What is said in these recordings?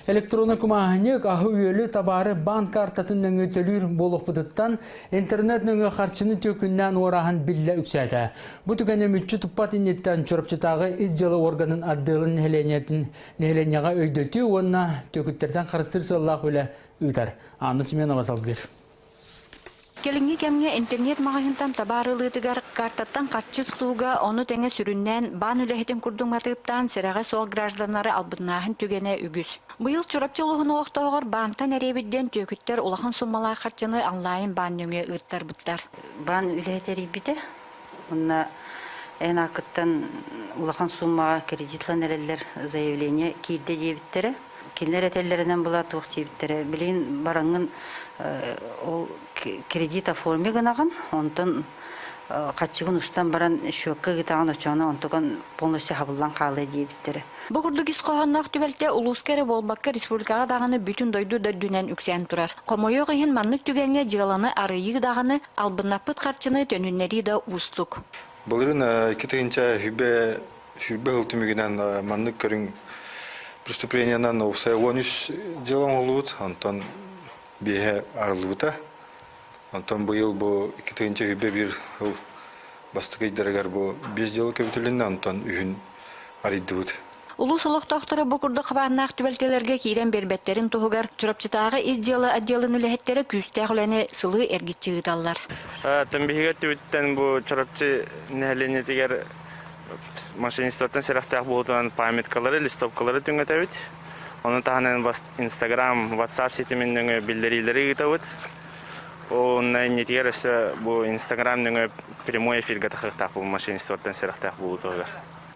Электроннай кумааһынньык аһы-үөлү, табаары баан картатын нөҥүө төлүүр буолуохпутуттан интернет нөҥүө харчыны түөкүннээн уорааһын биллэ үксээтэ. Бу түгэни мүччү туппат инниттэн Чурапчытааҕы ис дьыала органын отделын нэһилиэнньэтин нэһилиэнньэҕэ өйдөтүү уонна түөкүттэртэн харыстыыр сыаллаах үлэ ыытар. Анна Семенова салгыыр. Кэлиҥҥи кэмҥэ интернет маҕаһыынтан табаар ылыытыгар картаттан харчы устууга, ону тэҥэ сүрүннээн баан үлэһитин курдук матыыптаан сэрэҕэ суох гражданнары албыннааһын түгэнэ үгүс. Быйыл Чурапчы улууһун олохтооҕор баантан эриэбит диэн түөкүттэр улахан суммалаах харчыны онлайн баан нөҥүө ыыттарбыттар. Баан үлэһитэ эрийбитэ. Уонна эн ааккыттан улахан сууммаҕа кредит ылан эрэллэр заявление киирдэ диэбиттэрэ. Кинилэр этэллэринэн була туох диэбиттэрэ, билигин бараҥҥын ол кредит оформи гынаҕын, онтон хаччыгын устан баран счекка ыытаҕын, оччоҕуна онтукан полностью хабыллан хаалыа диэбиттэрэ. Бу курдук ис хоһоонноох түбэлтэ улууска эрэ буолбакка республикаҕа даҕаны бүтүн дойду да үрдүнэн үксээн турар. Хомойуох иһин маннык түгэҥҥэ дьыаланы арыйыы даҕаны, албыннаппыт харчыны төнүннэрии да уустук. Былырыын 2 тыһыынча сүүрбэ сыл түмүгүнэн маннык көрүҥ преступлениенан уопсай 13 дьыала оҥоһуллубут, онтон биэһэ арыллыбыта. Онтон быйыл бу 2 тыһыынча 21 сыл бастакы ыйдарыгар бу биэс дьыала көбүтүлүннэ, онтон үһүн арыйдыбыт. Улуус олохтоохторо бу курдук хабааннаах түбэлтэлэргэ киирэн биэрбэттэрин туһугар Чурапчытааҕы ис дьыала отделын үлэһиттэрэ күүстээх үлэни сылы эргиччи ыыталлар. Тымбиһигэ түбүттэн бу Чурапчы нэһилиэнньэтигэр машинистартан сэрэхтээх буолуутунан памяткалары, листовкалары түҥэтэбит. Ону таһынан Инстаграм, WhatsApp ситимин нөҥүө биллэриилэри ыытабыт. Онно иннитигэр өссө бу Инстаграм нөҥүө прямой эфиргэ тахыахтаах бу машинистартан сэрэхтээх буолуутугар.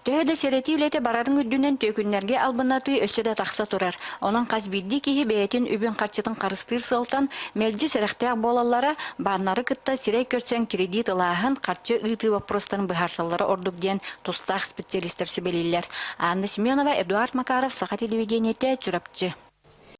Төһө да сэрэтии үлэтэ барарын үрдүнэн түөкүннэргэ албыннатыы өссө да тахса турар. Онон хас биирдии киһи бэйэтин үбүн-харчытын харыстыыр сыалтан мэлдьи сэрэхтээх буолаллара, бааннары кытта сирэй көрсөн кредит ылааһын, харчы ыытыы боппуруостарын быһаарсаллара ордук диэн тустаах специалистар сүбэлииллэр. Анна Семенова, Эдуард Макаров, Саха телевидениетэ, Чурапчы.